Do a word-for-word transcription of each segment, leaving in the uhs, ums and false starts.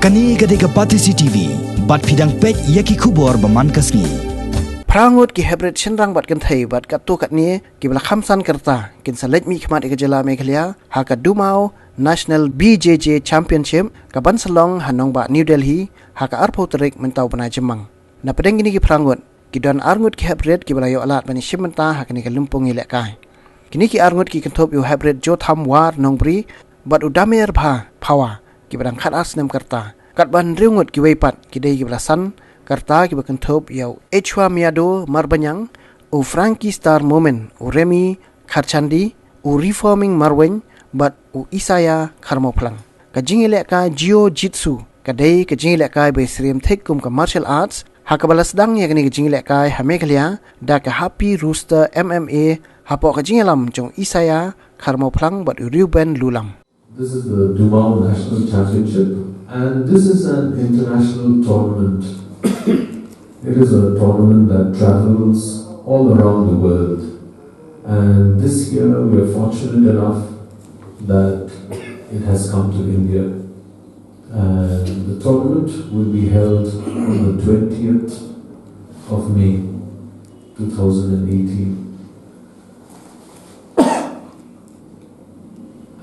Kane ka dei ka Batesi T V, bad phi dang peit ïa ki khubor ba man ka sngi. Phra ngut ki heprit shynrang bad kynthei bad katto katne kiba la kham san ka rta kin sa leit mihkhmat ïa ka jylla Meghalaya ha ka Dumau National B J J Championship kaban sa long ha nongbah New Delhi ha ka arphew tarik mynta u bnai Jymmang. Na pdeng kine ki phra ngut ki don ar ngut ki heprit kiba la ïoh lad ban ïashim bynta ha kane ka lympung ïalehkai. Kine ki ar ngut ki kynthup ïa u heprit Jotham War Nongbri bad u Damer Bha Phawa kiba dang khatar snem ka rta. Katba hynriew ngut kiwei pat ki dei kiba la san ka rta kiba kynthup ïa u Echwa Miado Marbaniang, u Frankie Star Momin, u Remi Kharchandi, u Reforming Marwein bad u Isaiah Kharmawphlang. Ka jingïalehkai Jiu Jitsu ka dei ka jingïalehkai ba ïasyriem thik kum ka martial arts, ha kaba la sdang ïa kane ka jingïalehkai ha Meghalaya da ka Happy Rooster M M A hapoh ka jingïalam jong u Isaiah Kharmawphlang bad u Reuben Lulam. This is the Dumau National Championship, and this is an international tournament. It is a tournament that travels all around the world, and this year we are fortunate enough that it has come to India. And the tournament will be held on the twentieth of May, two thousand and eighteen.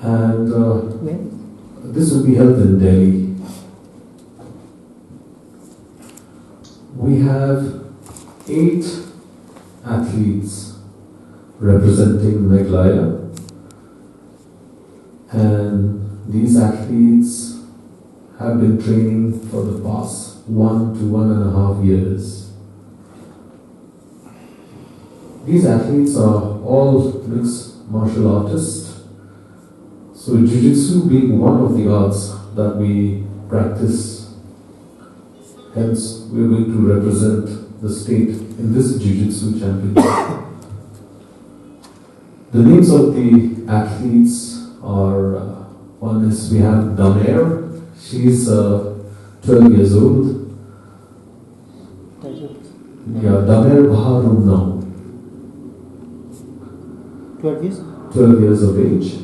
And uh, this will be held in Delhi. We have eight athletes representing Meghalaya, and these athletes have been training for the past one to one and a half years. These athletes are all mixed martial artists, so Jiu Jitsu being one of the arts that we practice, hence we are going to represent the state in this Jiu Jitsu championship. The names of the athletes are uh, one is we have Damer, she's uh, twelve years old. Yeah, Damer Baharumnau, twelve years? Twelve years of age.